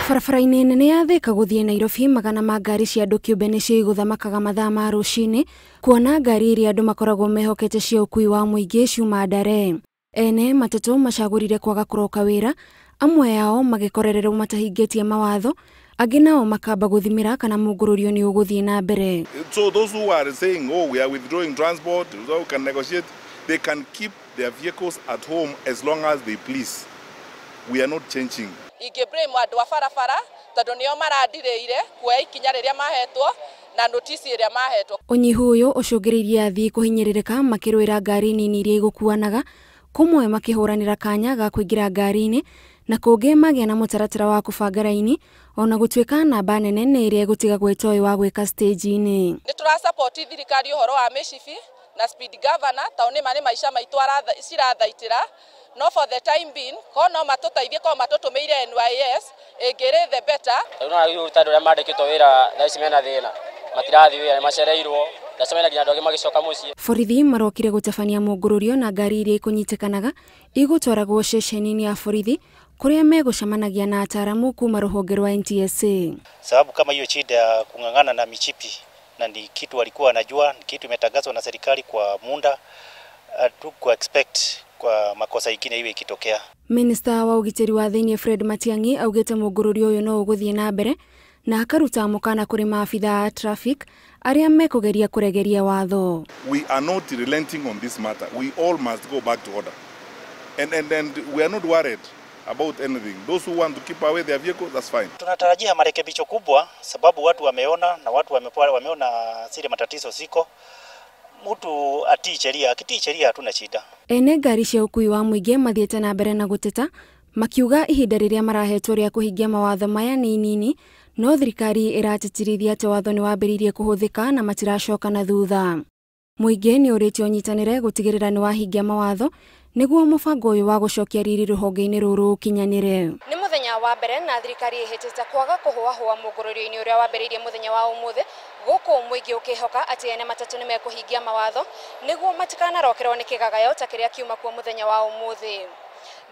Barabara-inĩ nene ya Thika gũthiĩ Nairobi, magana ma ngari cia andũ kĩũmbe nĩcio igũthamakaga mathaa ma rũcinĩ, kuona ngari iria andũ makoragwo mehokete cia ũkui wa mũingĩ ciuma ndare. Ene matatũ macagũrire kwaga kũroka wĩra, amwe ao magĩkorererwo matahingĩtie mawatho, angĩ nao makamba gũthimĩra kana mũngũrũrio nĩ ũgũthiĩ na mbere. So those who are saying, oh, we are withdrawing transport, so we can negotiate, they can keep their vehicles at home as long as they please. We are not changing. Ingĩ blame andũ a barabara tondũ nĩo marandirĩire kuoya ikinya rĩrĩa mahetwo na notice ĩrĩa mahetwo. Ũnyihu ũyũ ũcũngĩrĩirie athii kũhinyĩrĩrĩka makĩrũĩra ngari nini iria igũkuanaga, kũmwe makĩhũranĩra kanya ga kũingĩra ngari-inĩ na kũngĩ magĩa na mũtaratara wa kũbanga raini, ona gũtuĩka namba nene nĩ ĩrĩa ĩgũtigagwo ĩtoĩ wa gwĩka stage-inĩ. Nĩ tũrasupport thirikari ũhoro wa mĩcibi na speed governor tondũ nĩ ma nĩ maica maitũ cirathaitĩra, no for the time being ko no matũteithie ko matũtũmĩire NYS ĩngĩrĩ the better. Rĩu no rĩu andũ arĩa mandĩkĩtwo wĩra thaa ici mena thĩna, matirathiĩ wĩra, nĩ macereirwo, ndacemania nginya andũ angĩ magĩcoka mũciĩ. Borithi marokire gũtabania mũngũrũrio na ngari iria ikũnyitĩkanaga igũtwaragwo ceceni-inĩ ya borithi kũrĩa megũcemanagia na ataaramu kuma rũhonge rwa NTSA. Sababu kama hiyo shida ya kung'ang'ana na michipi na ni kitu walikuwa wanajua, ni kitu imetangazwa na serikali kwa muda, hatuku expect kwa makosa ingine iwe ikitokea. Minista wa ũgitĩri wa thĩinĩ Fred Matiang'i augĩte mũngũrũrio ũyũ no ũgũthiĩ na mbere na akaruta mũkana kũrĩ maabitha a traffic arĩa mekũgeria kũregeria watho. We are not relenting on this matter. We all must go back to order. And we are not worried about anything. Those who want to keep away their vehicles, that's fine. Tunatarajia marekebisho kubwa sababu watu wameona na watu wameona zile matatizo ziko. Mtu atii sheria, akitii sheria hatuna shida. Ene ngari cia ũkui wa mũingĩ mathiĩte na mbere na gũteta makiuga ihinda rĩrĩa marahetwo rĩa kũhingia mawatho maya nĩ inini, no thirikari ĩratĩtĩrithia atĩ watho nĩ wambĩrĩirie kũhũthĩka na matiracoka na thutha. Mũingĩ nĩ ũrĩtio ũnyitanĩre gũtigĩrĩra nĩ wahingia mawatho nĩguo mũbango ũyũ wa gũcokia riri rũhonge-inĩ rũrũ ũkinyanĩre. Nĩ mũthenya wa mbere na thirikari ĩhĩtĩte kwaga kũhũahũa mũngũrũrio-inĩ ũrĩa wambĩrĩirie mũthenya wa ũmũthĩ, gũkũ mũingĩ ũkĩhoka atĩ ene matatũ nĩ mekũhingia mawatho nĩguo matikanarokerwo nĩ kĩgagayo ta kĩrĩa kiuma kuo mũthenya wa ũmũthĩ.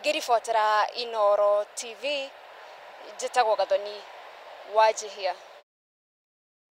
Ngĩribotera Inooro TV, njĩtagwo Gathoni Wanjihia.